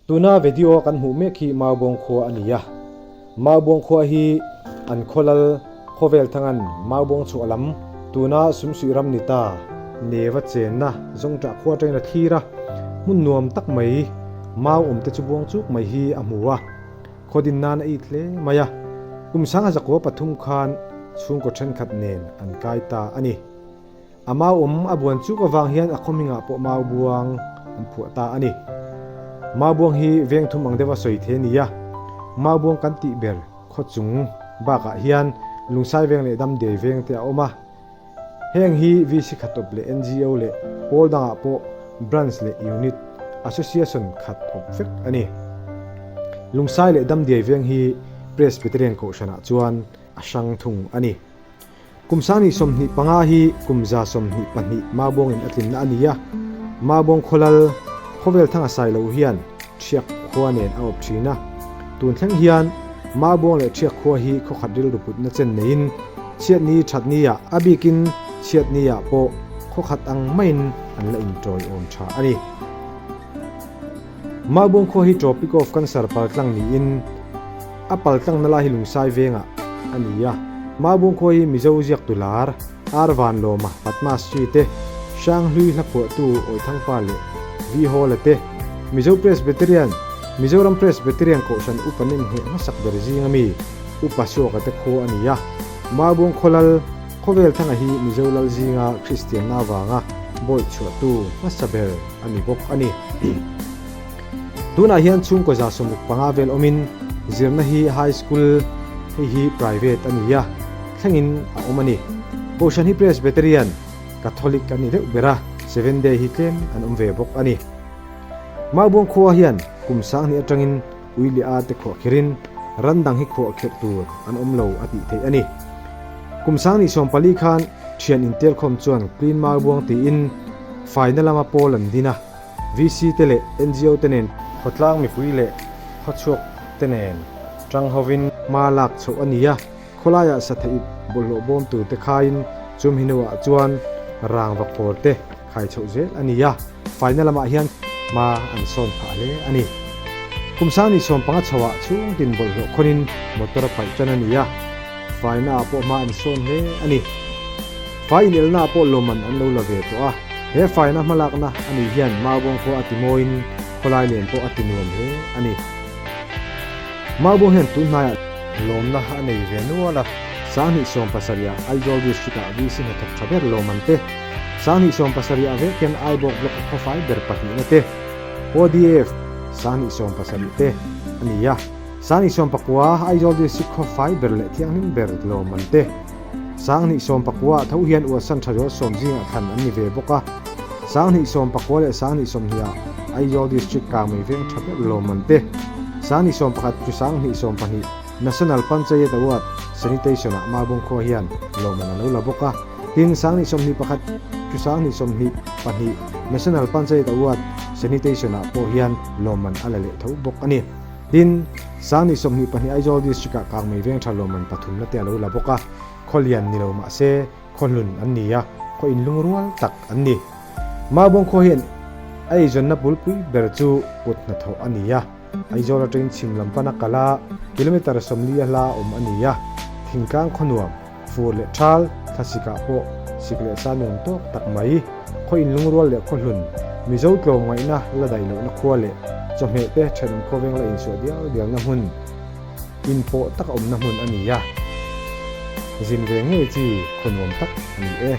Tuna video kan hmuh mek hi Maubawng khua a ni a. Maubawng khua hi an khaw lal khawvel thangan Maubawng chhuah lam tuna Sumsuih ram ni ta neva chenna zawngṭah khua atangin a thlir a, hmun nuam tak mai mau awm te chu buang chuk mai hi a hmu a, khaw din nan a it hle mai a. Kum sanga zakua pathum khan chhungkaw thenkhat nen an kai ta a ni. A mau awm a buan chuk avang hian a khawhmingah pawh mau buang an phuah ta a ni. Mau buang hi veng thum ang deuha sawi thei a ni a, mau buang kan tih ber khaw chung bakah hian Lungsai veng leh Damdiai veng te a awm a. Heng hi VC khat awp leh NGO leh pawl dangah pawh branch leh unit, association khat awp vek a ni. Lungsai leh Damdiai veng hi Presbyterian Kohhranah chuan a hrang thung a ni. Kum sangni 25 hi kum 122 Mabuangin a tlinna a ni a, Mabuang khawlal khawvel thanga sai lo hian Thiak khua nen a awp thin a. Tun thleng hian Mabuang leh Thiak khua hi khawkhat rilru putna chen neiin chhiatni thatni ah a bikin chhiatni ah pawh khawkhat ang maiin an la intawiawm tha a ni. Mabuang khua hi Tropic of Cancer paltlang niin a paltlangna lai hi Lungsai vengah a ni a. Mabuang khua hi Mizo ziaktu lar R Vanlawma, Padma Shri te, Hranghlui hlaphuahtu Awithangpa leh V Hawla te, Mizo Presbyterian, Mizoram Presbyterian Kohhran Upa Nemngheh hmasak ber zinga mi Upa Suaka te khua a ni a. Mabuang khaw lal Khawvel thanga hi Mizo lal zinga Kristianna avanga bawi chhuahtu hmasa ber a ni bawk a ni. Tunah hian chhungkaw 65 vel awmin zirna hi High School hei hi private a ni a, thlengin a awm a ni. Kohhran hi Presbyterian, Catholic an ni deuh ber a, Seventh Day hi tlem an awm ve bawk a ni. Maubuang khua hian kum 2000 atangin ui leh a te khuahkhirin ran dang hi khuahkhirh tur an awm lo a tih theih a ni. Kum 2014 khan thian intelkhawm chuan Clean Maubuang tiin faina lama pawl an din a, VC te leh NGO te nen khawtlang mipui leh khawchhuak te nen tang hovin hma lak chhoh a ni a, khawlaiah sathaip bawlhhlawh bawm tur te khaiin chum hi hnuah chuan rangva khawr te khai chhoh zel a ni a, faina lamah hian hma an sawn phah hle a ni. Kum 2015 chhoah chhungtin bawlhhlawh khawnin motor a paih tan a ni a, faina ah pawh hma an sawn hle a ni. Fai inelna ah pawh lawmman an lo la ve tawh a, he faina hmalakna a nih hian Maubawng khua a ti mawiin khawlai len pawh a ti nuam hle a ni. Maubawng hian tun hnaiah lawmna a nei ve nual a, 2017 ah Aizawl District ah VC hnathawk tha ber lawmman te, 2017 ah vek hian Aibawk Block a khawfai ber pahnihna te, ODF 2017 te a ni a. 2019 Aizawl District khawfai ber leh thianghlim ber lawmman te, 2019 ah tho hian Uasan Thazawl sawm zingah thlan an ni ve bawk a. 2019 leh 2020 ah Aizawl District kangmei veng tha ber lawmman te, 2021 chu 2022 National Panchayat Award Sanitation ah Mabung khua hian lawmman a lo la bawk a. Tin, 2021 chu 2022 National Panchayat Award Sanitation ah pawh hian lawmman a la leh tho bawk a ni. Tin, 2022 Aizawl District ah kangmei veng tha lawmman pathumna te a lo la bawk a, khaw lian ni lo mahse khaw hlun an ni a, khaw inlungrual tak an ni. Maubawng khua hian a eizawnna bulpui ber chu kut hnathawh a ni a, Aizawl atangin chhim lam pana kal a, kilometre 40 a hla awm a ni a, thingtlang khaw nuam, fur leh thal, thlasikah pawh sik leh sa nuam tawk tak mai, khaw inlungrual leh khaw hlun, Mizo tlawmngaihna la daih lohna khua leh chawhmeh te thenawm khawveng la insuah dial dialna hmun, inpawh tak awmna hmun a ni a, zin ve ngei chi khaw nuam tak a ni e.